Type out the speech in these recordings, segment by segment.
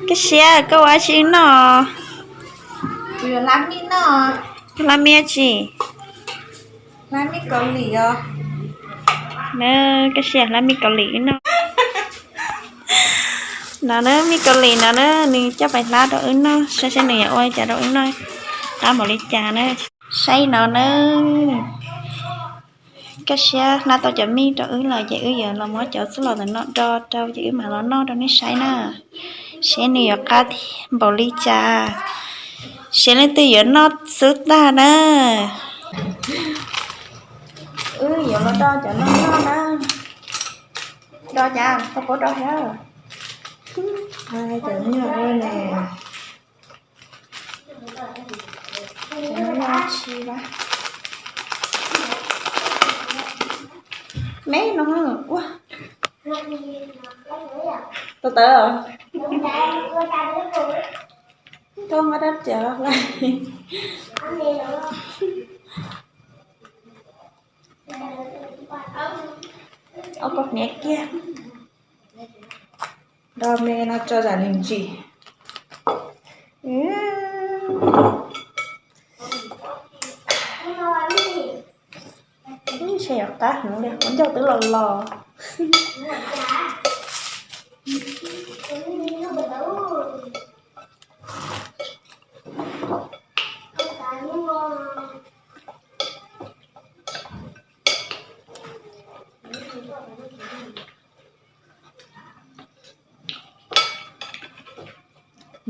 Kaj siab, koj ua dab tsi wb noj? Kuv yuav hlab mij noj. Koj hlab mij dab tsi? Hlab mij Kaus Lim os. Na, Kaj siab hlab mij Kaus Lim wb noj. No na, mij Kaus Lim no na, nws coj pais hlab rau wb noj, saib saib nws yuav ua li cas rau wb noj, qab npaum li cas na. Saib no na, Kaj siab hlab tau cov mij rau wb lawm ces wb yuav los muab cov txuj lom ntawm no do rau ces wb mam los noj rau nej saib na. Seb nws yuav qab npaum li cas, seb leej twg yuav noj xub tag na. Wb yuav los do cov no noj na. Do cas, koj puas do thiab? Cov nyob ua ne. Me no ua tau tawv. Koj muab dab tsi los lawm? Ob koj hniav kiag. Do me no tso zam nws ntsim. Ntshe yuav qab heev li, kuv ncauj twb los los.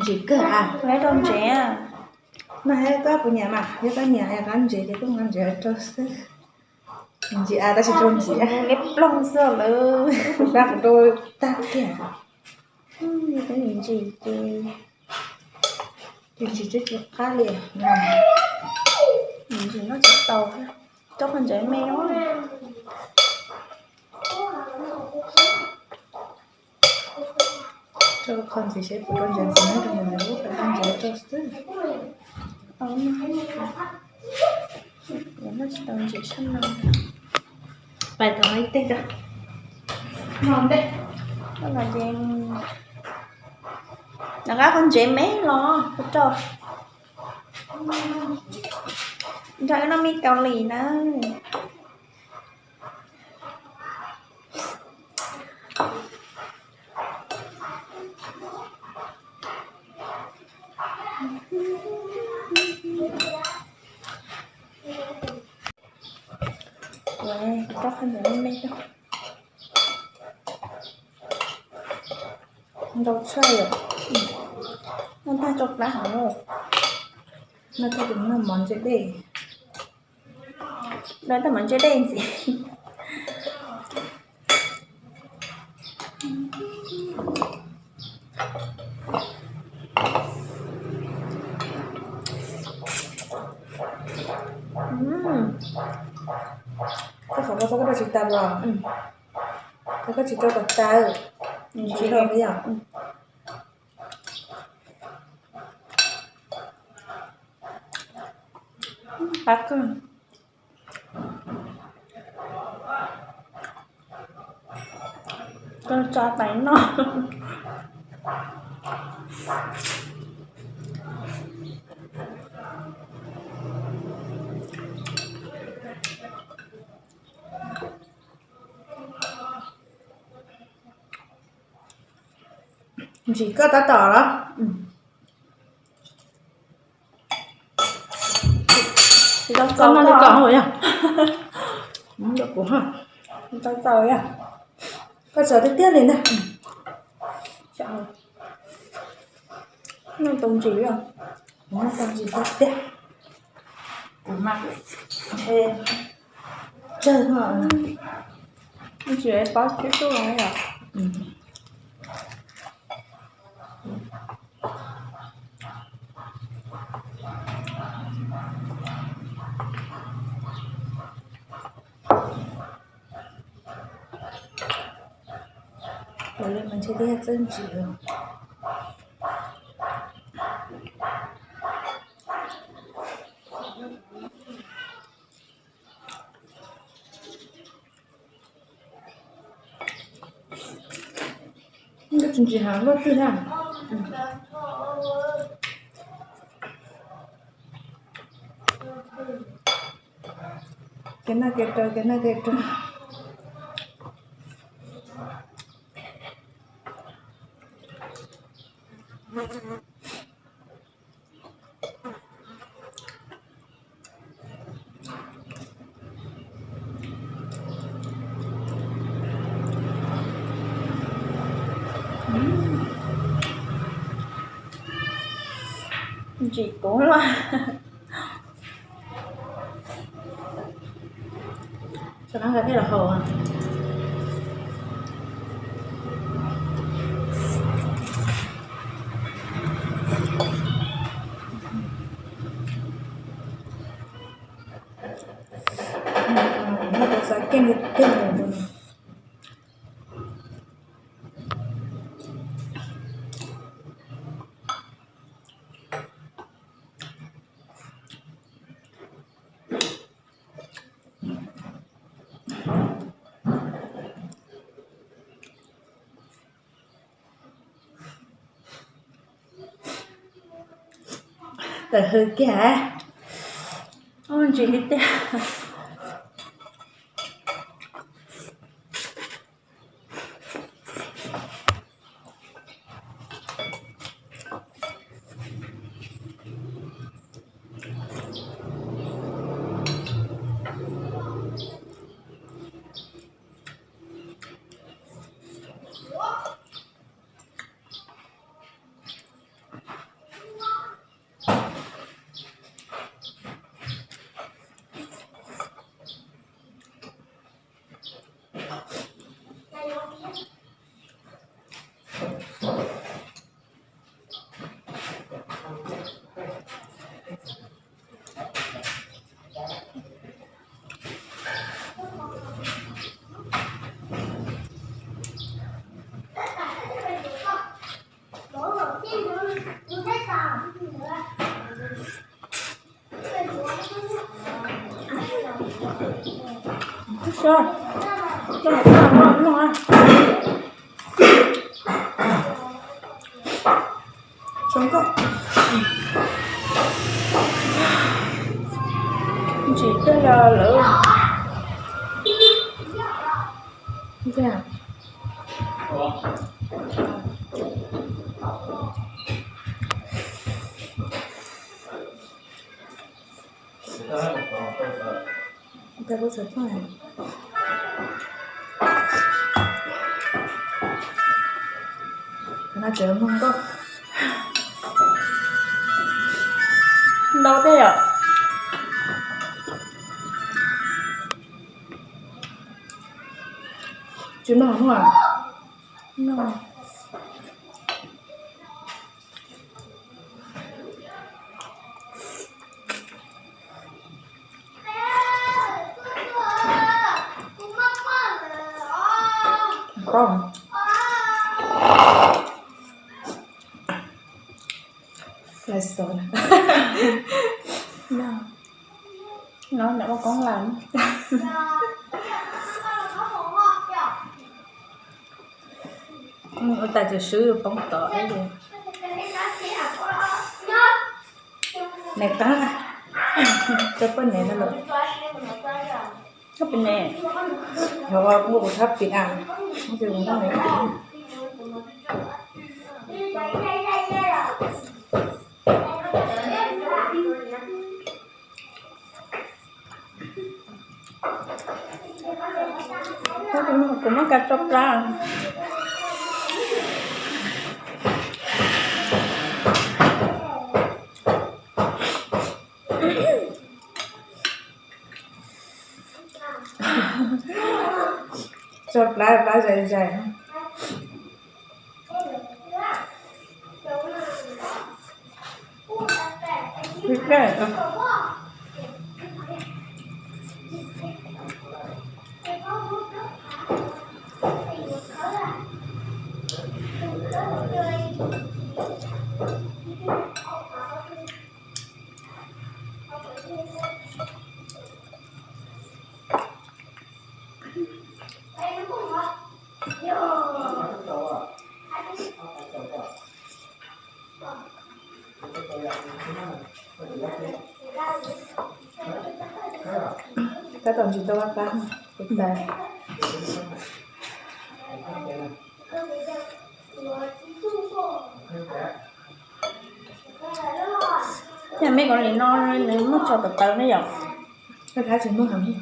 Ntsim kawg a. Rau ntsev. No thiab koj puas nyiam mas, yog koj nyiam es qab ntsev ces koj nqa ntsev rau xwb. Ntsim a tab sis rau ntxim a. Liab ploog xwb lawm. Kuv rau tag kiag. Yog koj nyiam ntsim ces, ces ntsim tsis tsis qab li. Ntsim noj tsis tau, coj qhov ntsev me no. Rau qhov ntxiv seb puas rau ntsev ntxiv, nyob rau ntawm lub qhov ntsev rau xwb. Noj tsis tau ntsev sab no. Pais tom no ib teg rau. No ntej. Koj los ces nqa qhov ntsev me los kuv rau. Nrog wb noj mij Kaus Lim na. Rau qhov ntawm me me rau. Ntau tshaj yom. Noj tag tso plab heev. Noj tag tus noj mov ntse dej. Noj tag mov ntse dej ntxiv. Koj qhov koj txhob koj rau tsis tas los, koj tsis rau kom tas, tsis rau yom. Qab kawg. Koj tso tais noj. Ntsim koj tab tom los? Txaus txaus li kom yog. Txaus txaus yog. Koj txaus tiag tiag li ntag. Noj tau ntsim os. Noj tau ntsim tiag tiag. Kuv mas ntshe tsawg no. Ntsim pob tib tug no yom. Ua li mas ntshe twb yog txawj ntsim os. Koj tsis ntsim heev luaj twg na. Kev noj kev rau, kev noj kev rau. Ntsim kuv los. Sau no nkawd thiaj los haus. Kuv muab cov xav kiag ntiag tiag. Tawm hws kiag. Ntsim li tiag. Ntsim twb yog lawm. Ntau thiab yom. Tsis noj hnub a? Lais xov no, no ua koob lawm. Ua tas tsis swb poob tod. Niam qab, rau poj niam no lawm. Thab pis ne, yog kuv thab pis a, kuv muab ka tso plab. Tso plab, plab zais zais. Tab tom ntsis tau qab qab tas. Cas me ko li no nws muab tso tawv tawv ne yom. Koj dab tsis muag heev.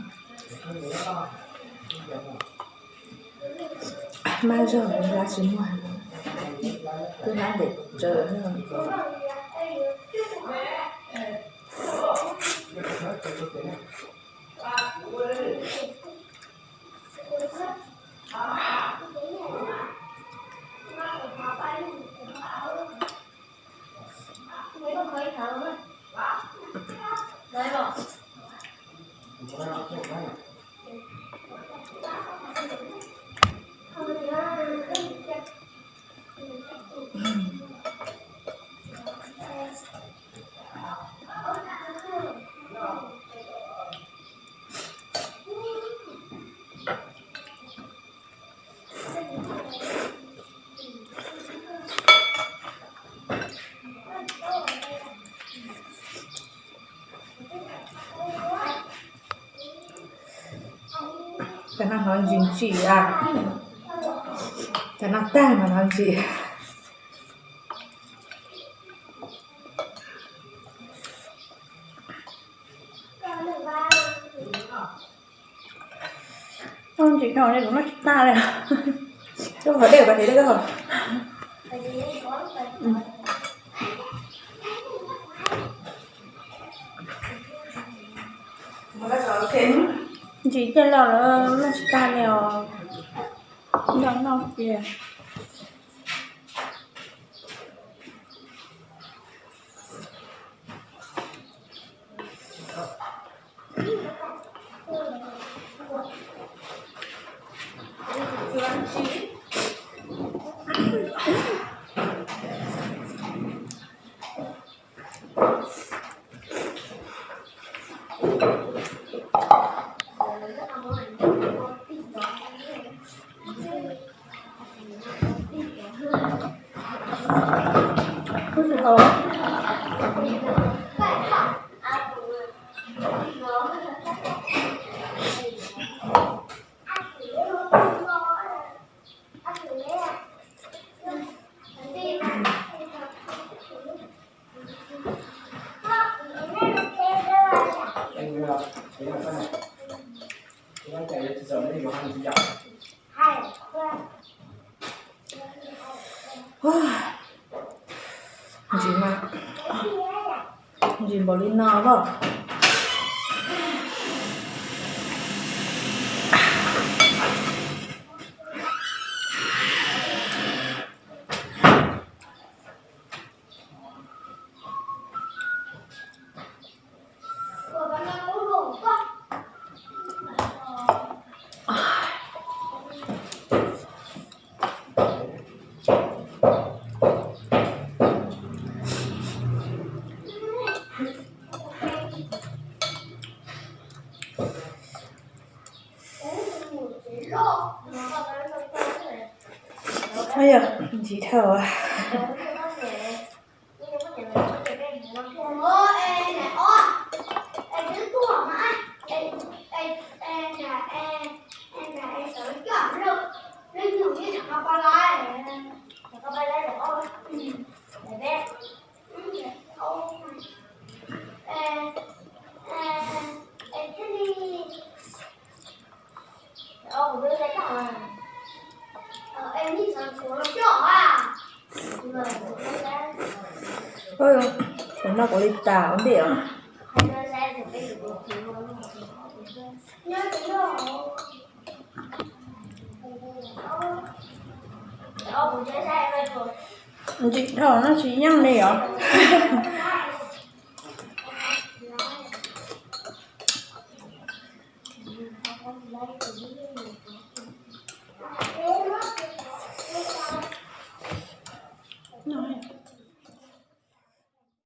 Maj zog dab tsis muag heev. Twb hlab ntev tsawv. Cov no hnov ntsim ntsim a. Cov no tag mas hnov ntsim. Ntsim dhau li kuv noj tsis tag li. Koj qhov dej pas tiv dej koj. Ntsim coj los lawm noj tsis tag li os. Noj noj kiag. Ntsim mas, ntsim npaum li no los. Ntsim dhau. Kuv noj kuv li tas ua ntej os. Ntsim dhau no tsis yeej li os.